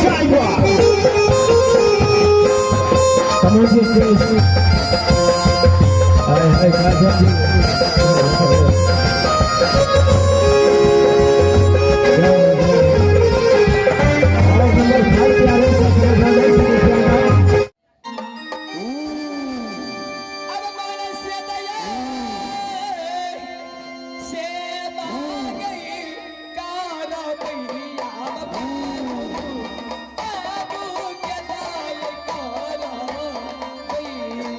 下一个。 समोसे। हाय हाय राजा जी। और नंबर 5 पे आ रहे 17,100 रुपया का। अब मन से दया से गई कार भैया, बाबू बाबू के दया कर भैया।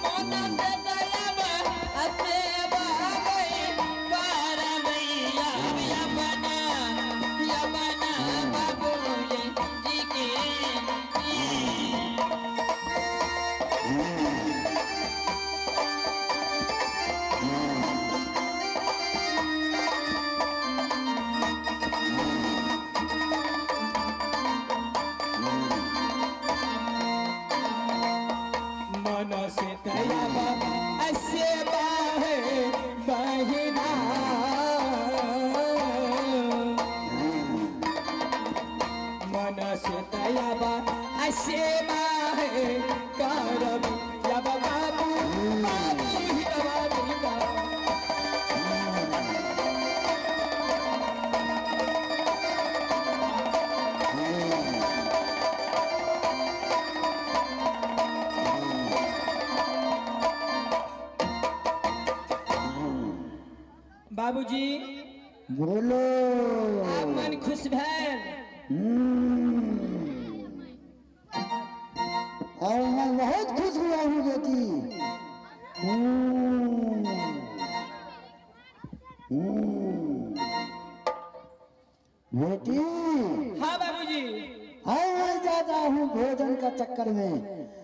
मन से दया से गई कार भैया, यमना यमना बाबू जी के। मन से दया से बाहे बहिना, मन से दया से बाहे करब जब बाबू बाबू हितवा मिलता। बाबूजी। बोलो। आप मन खुश भेल? और मैं बहुत खुश हुआ हूँ बेटी। बेटी। हाँ बाबूजी। हाँ, मैं जाता हूँ भोजन का चक्कर में।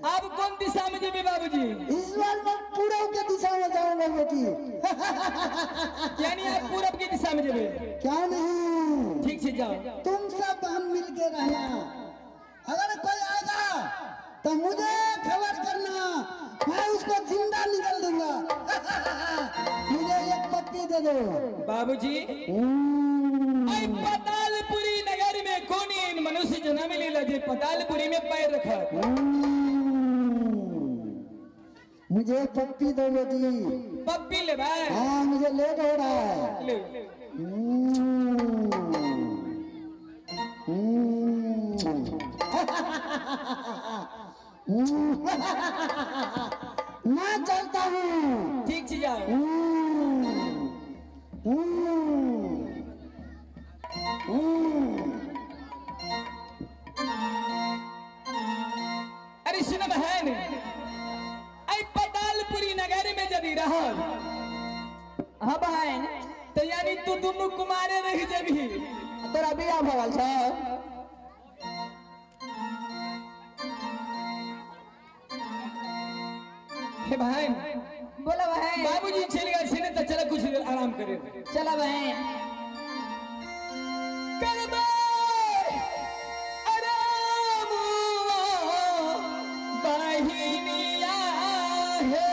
आप कौन दिशा में जेबे बाबूजी? इस बार मैं पूरब के दिशा में जाऊंगा बेटी। यानी आप पूरब की दिशा में जेबे? क्या नहीं। ठीक से जाओ। तुम सब हम मिल के रहना, अगर कोई आएगा तो मुझे खबर करना, मैं उसको जिंदा निकल दूंगा। मुझे एक पत्ती दे दो। बाबूजी, आई पतालपुरी नगर में कौन मनुष्य जन्म लेला जे पतालपुरी में पैर रखा? मुझे पप्पी दो बेटी। पप्पी ले भाई। हाँ, मुझे लेट हो रहा है। ले। मैं चलता हूँ। ठीक से जाओ। अरे सुन बहन, आई पतालपुरी नगर में यदि रहल, हाँ बहन, तो यानी तू दुनू कुमारे रह जेबही। तोरा बियाह भऽ गेल छौ? हे बहन। बोला बहन। बाबूजी चल गए छे ने, तो चल कुछ देर आराम करे। चला बहन। करबे आराम बहिनिया हे।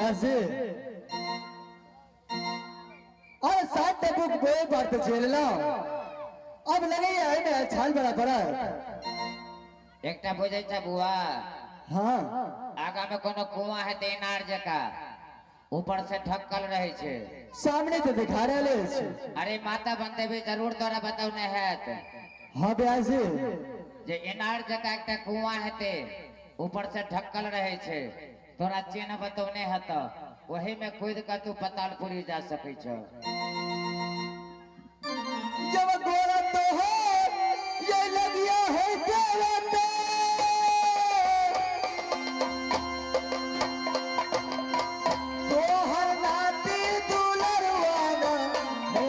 व्यास जी और 7 डब्बू के बार तो झेल लो अब लगे ये में छाल बड़ा पड़ा एकटा बुझै छ बुआ। हाँ आगा में कोनो कुआं हेतै इनार जका ऊपर से ढकल रहे छे सामने तो दिखा रहले छे। अरे माता बनदेवी जरूर तोरा बतौने हैत। हाँ व्यास जी जे इनार जका एकटा कुआं हेतै ऊपर से ढकल रहे छे तोरा चिन्ह बतौने हेत वही में कूद के तू पतालपुरी जा सकै छ। जब गोरा तो है ये लगिया है देवता तो हर नाती दुलरवाना है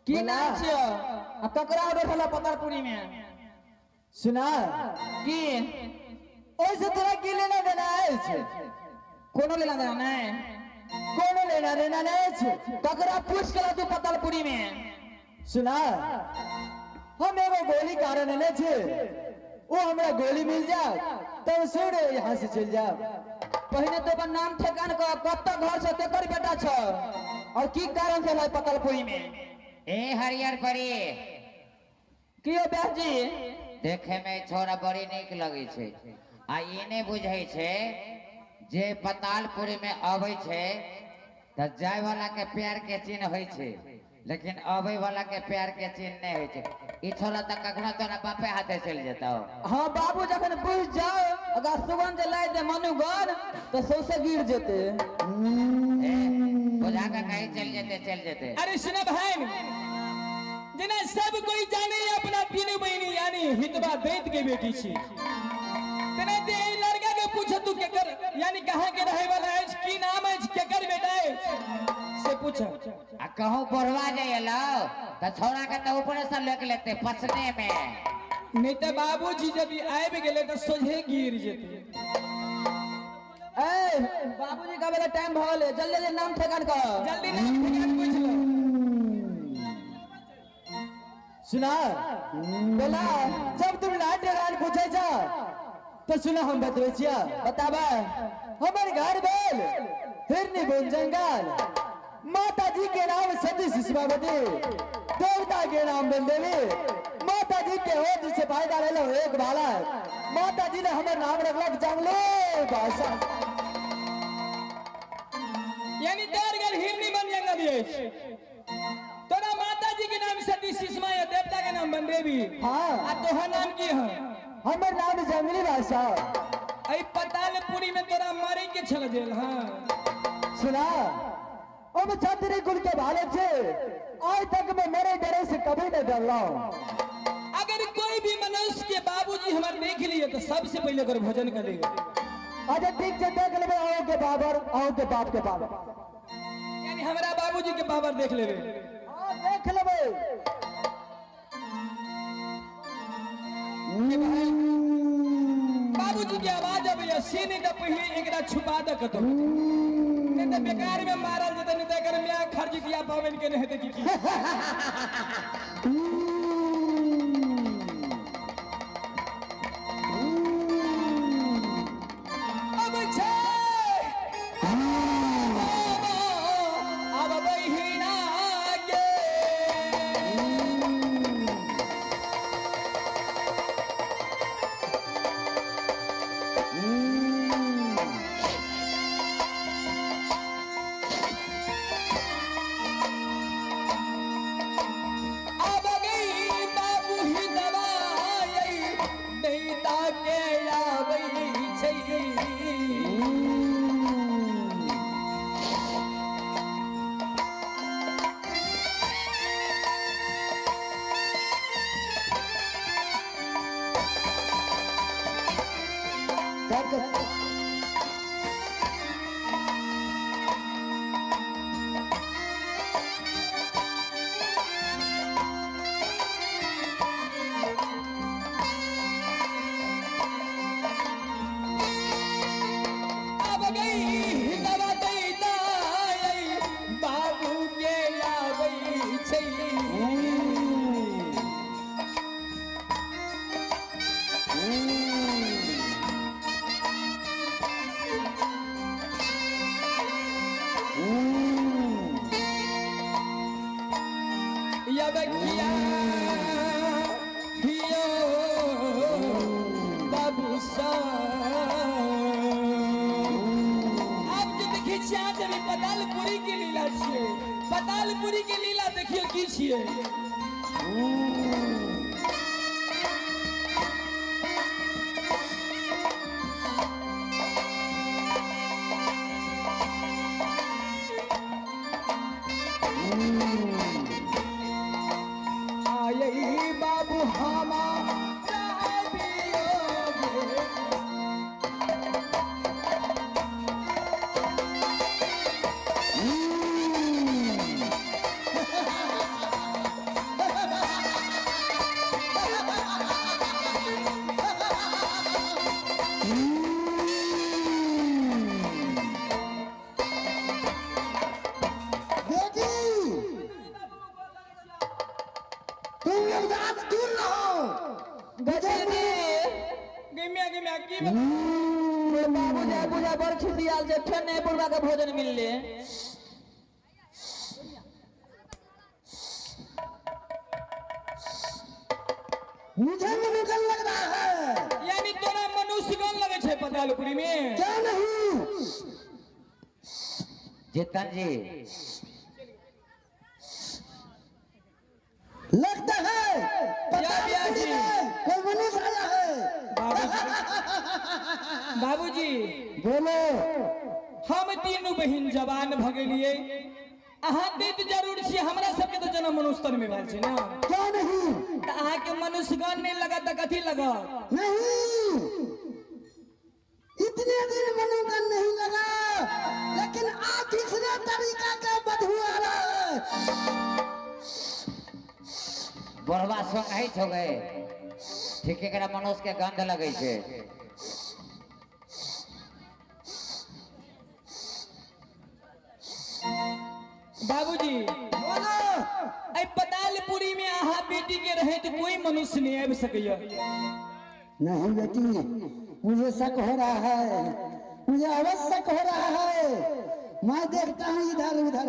की नाम छियो आ ककरा ऑर्डर होला पतालपुरी में? सुना की ओइसे तोरा की लेना देना अछि? कोनो लेना देना नहीं, कोनो लेना देना नहीं अछि। ककरा पूछ के तू पतालपुरी में? सुना हम एगो गोली कारण ने छे, वो हमरा गोली मिल जाए तब सुन यहाँ से चल जाओ। पहिने तो अपन नाम ठेकान कह, कत घर से केकर बेटा छ और की कारण से है पतालपुरी में? ए हरियर परी की हो व्यास जी? देखे में छोरा बड़ी निक लगे छे आ ई नहीं बुझे छे जे पतालपुरी में आवे छे त जाय वाला के प्यार के चिन्ह होय छे, लेकिन आवे वाला के प्यार के चिन्ह नहीं होय छे। ई छोरा त कखनो तोरा बापे हाथे चल जेतौ। हाँ बाबू जखन बुझ जाओ अगर सुगंध लाइ दे मनुगन तो सौसे गिर जेते। ए बुझा के कहीं चल जेते चल जेते। अरे सुन बहन, जना सब कोई जाने अपना तीनों बहनी यानी हितवा दैत के बेटी छी, तना ते लड़का के पूछ तू केकर यानी कहां के रहे वाला है, की नाम है, केकर बेटा है से पूछ। आ कहूं पढ़वा जाइलो त छोरा के त ऊपर से लेके लेते पसने में, नहीं त बाबूजी जब आबि गेले त सोझे गिर जेते। ए बाबूजी का बेला टाइम भ गेलै, जल्दी जल्दी नाम ठेकान कह, जल्दी नाम ठेकान पूछ लो। सुना बोला जब तुम नाम ठेकान पूछे छा तो सुना हम बतबै छिया। बताबा। हमर घर भेल हिरनी बन जंगल, माता जी के नाम सती सुषमावती, देवता के नाम बलदेवी, माता जी के हो जिसे फायदा ले लो एक बालक, माता जी ने हमर नाम रखलक जंगलो बादशाह। यानी तोर घर हिरनी बन जंगल अछि, तोरा माता जी के नाम सती सुषमा या देवता के नाम बनदेवी। हाँ। आ तोहर नाम की है? हमर नाम जंगली बादशाह। ऐ पतालपुरी में तोरा मारे के छल जेल। हाँ सुना, अब छत्री कुल के बालक छे, आज तक मैं मेरे डरे से कभी नहीं डर रहा हूँ। अगर कोई भी मनुष्य के बाबूजी हमारे देख लिए तो सबसे पहले अगर भोजन कर लिए। अच्छा ठीक से देख लेबे, आओ के बाबर आओ के बाप के बाबर, यानी हमारा बाबूजी के बाबर देख लेबे। हाँ देख लेबे। बाबूजी के आवाज अब से नहीं तो पहले एकरा छुपा दे कतो, नहीं तो बेकार में मारल जते, नहीं तो एकर म्या खर्च किया पावन के नहीं हेतै की की। अब छै अब बहिना के अब गई बाबू ही दवाई नहीं ताके आबै छै। अब गई दवा दैताई बाबू के आबै छै। अब किया हियो बाबू सा। अब जे देखै छियै अहाँ अभी पतालपुरी के लीला छियै। पतालपुरी के लीला देखियौ की छियै। आये बाबू हमारा दियोगे। बेटी तुम लोग आज दूर रहो। गजनी गम्या गम्या की बाबू जाय पूजा बड़ खिसियाल छै, फेर नहीं बुढ़वा के भोजन मिलले। मुझे मनुगन लग रहा है। यानी तोरा मनुष्य गण लगे छै पतालपुरी में? क्या नहीं जितन जी लगता है पतालपुरी में कोई मनुष्य आया है। बाबूजी बोलो। हम तीनू बहिन जवान भ गेलियै, अहाँ दैत जरूर छी, हमरा सबके तो जन्म मनुष्य में भेल छै ना। क्या नहीं तऽ अहाँके मनुष्यगण नहीं लगत तऽ कथी लगत? नहीं इतने दिन मनुगन नहीं लगा, लेकिन आज दूसरे तरीका का बदबू आ रहा है। बुढ़वा सोंघै छौ गे, ठीक एकरा मनुष्य के गंध लगै छै। बाबूजी बोलो। ऐ पतालपुरी में अहाँ बेटी के रहे तो कोई मनुष्य नहीं आबि सकैया। नहीं बेटी, मुझे शक हो रहा है, मुझे आवश्यक हो रहा है। मैं देखता हूँ इधर उधर,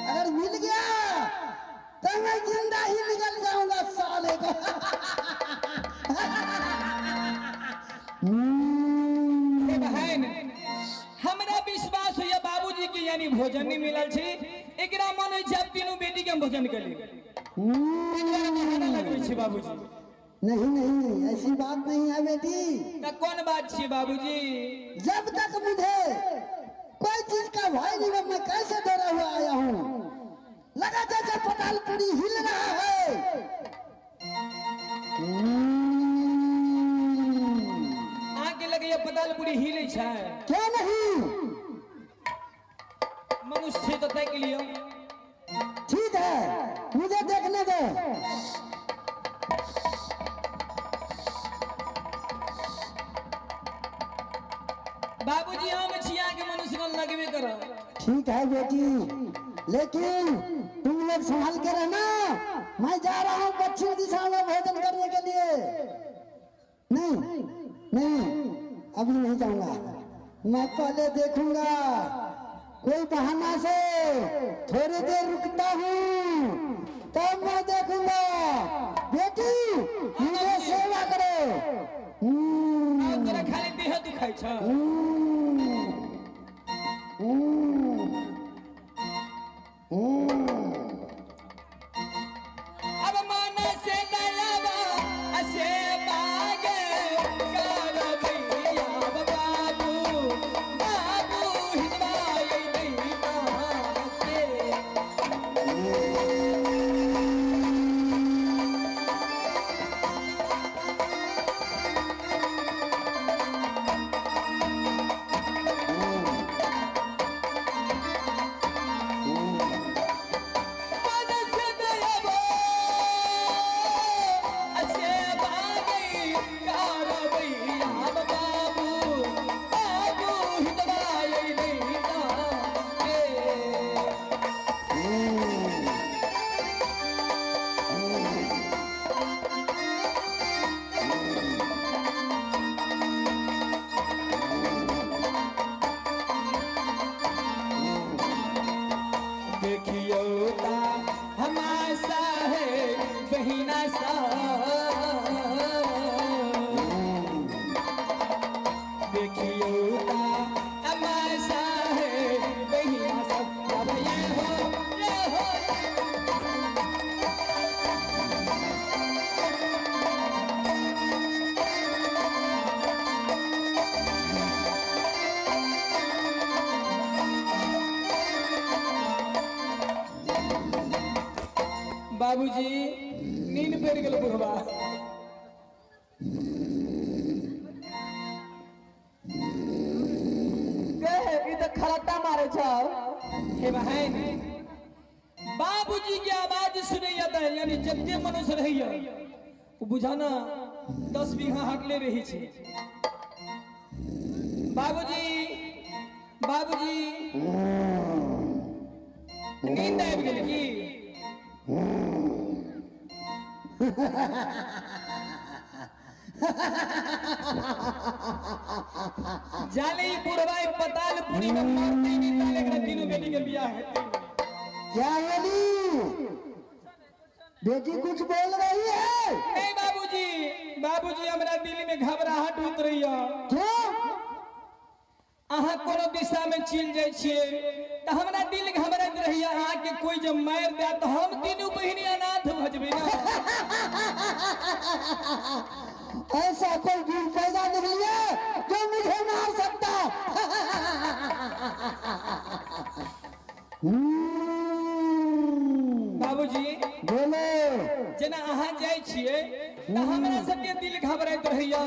अगर मिल गया तो मैं जिंदा ही निकल जाऊंगा साले को। बहन हमरा विश्वास होइया बाबूजी के यानी भोजन नहीं मिलल छै, एकरा मन होइ छै अब तीनू बेटी के हम भोजन कर ली। ताहि दुआरे बहाना लगबै छी बाबूजी। नहीं नहीं, ऐसी बात नहीं है बेटी। त कोन बात छी बाबूजी? जब तक मुझे कोई चीज का भय नहीं, मैं कैसे डरा हुआ आया हूँ। लगा जैसे पतालपुरी हिल रहा है। अहाँके लगैया पतालपुरी हिलै छै? क्यों नहीं? मनुष्य छै तऽ ताकि लिअ। ठीक है, मुझे देखने दो। बाबूजी हम छी अहाँके मनुष्य गण लगबे करब। ठीक है बेटी, लेकिन तुम लोग संभाल के रहना। मैं जा रहा हूँ पश्चिम दिशा में भोजन करने के लिए। नहीं नहीं, अभी नहीं जाऊंगा। मैं पहले देखूंगा, कोई बहाना से थोड़ी देर रुकता हूँ, तब मैं देखूंगा। बेटी मुझे सेवा करो। तोरा खाली देह दुखाइ छ। अब मन से दयावा से बागे कर भैया बाबू बाबू हितवाई दैता के। मन से दयावा से बागे कर भैया बाबू बाबू हितवाई दैता के। देखियो ता हमासा है बहिना सा, देखियो ता हमासा है बहिना सा। अब ये हो ये हो। बाबूजी नींद पड़ गेल बुढ़वा। के ई तऽ खरट्टा मारै छौ। हे बहन, बाबूजी के आवाज सुनैया तऽ यानी जते मनुष्य रहैया ओ बुझाना 10 बीघा हटले रही छै। बाबूजी बाबूजी नींद आबि गेल की? जाने ई बुढ़वा ई पतालपुरी में मरते नहीं ताले एकरा तीनों बेटी के बियाह हेतै। क्या बोली बेटी? कुछ बोल रही है? नहीं बाबूजी, बाबूजी हमरा दिल में घबराहट उतरैया। क्यों? अहाँ कोनो दिशा में चल जाइ छियै तऽ हमरा दिल घबराइत रहैया। अहाँके कोई जब मारि दे तऽ हम तीनू बहिनी अनाथ भऽ जेबै ना। ऐसा कोई वीर पैदा नहीं है जो मुझे मार सकता। बाबूजी बोलो। जेना अहाँ जाइ छियै तऽ हमरा सबके दिल घबराइत रहैया।